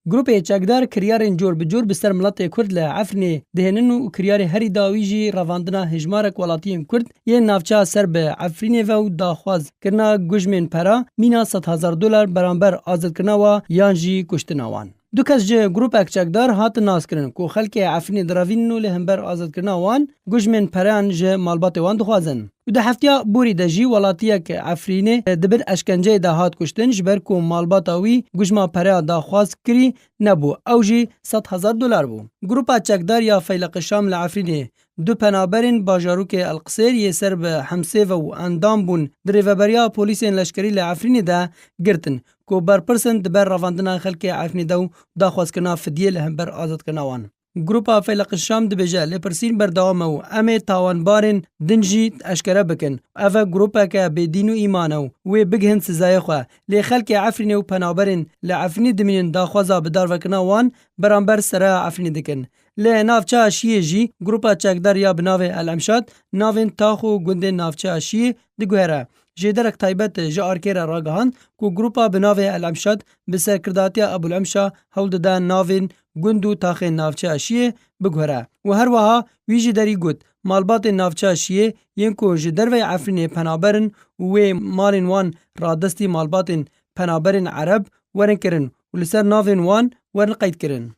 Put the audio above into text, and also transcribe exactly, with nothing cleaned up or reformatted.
Grûpê çekdar kiryarên cor bi cor bi ser miletê Kurd li Efrînê dihênin û kiryarê herî dawî jî revandina hejmarek welatiyên Kurd yên navçeya ser bi Efrînê ve û daxwaz kirina gujmên pera mîna sed hezar dolar beramber azadkirina wa yan jî kuştina wan. Du kes ji grûpek çekdar hatin naskirin ku xelkê Efrînê direvînin û li hember azadkirina wan gujmên pereyan ji malbatê wan dixwazin. Û di heftiya borî de jî welatiyek Efrînê di bin eşkenceyê de hat kuştin, ji ber ku malbata wî gujma pereya daxwaz kirî nebû, ew jî sed hezar dolar bû. Grûpa çekdar ya Feyleq Şam li Efrînê du penaberên bajarokê El Qisêr yê ser bi Hemsê ve û endam bûn di rêveberiya polîsên leşkerî li Efrînê de girtin, ku berpirs in di ber revandina xelkê Efrînê de û daxwazkirina fidyê li hember azadkirina wan. Grûpa Feyleq Şam dibêje, lêpirsîn berdewam e û em ê tawanbarên din jî eşkere bikin. Ev e grûpeke bêdîn û îman e û wê bigihin sizayê xwe. Lê xelkê Efrînê û penaberên li Efrînê dimînin daxwaza bidarvekirina wan beramber Seraya Efrînê dikin. Li navçeya Şiyê jî grûpa çekdar ya bi navê El Emşad navên tax û gundên navçeya Şiyê diguhere. Jêderek taybet ji Arkê re ragihand ku grûpa bi navê El Emşad bi serkirdatiya Ebul Emşa hewl dide navên gund û taxên navçeya Şiyê biguhere û her wiha wî jî derî got, malbatên navçeya Şiyê yên ku ji derveyê Efrînê penaber in û wê malên wan radestî malbatên penaberên Ereb werin kirin û li ser navên wan werin qeydkirin.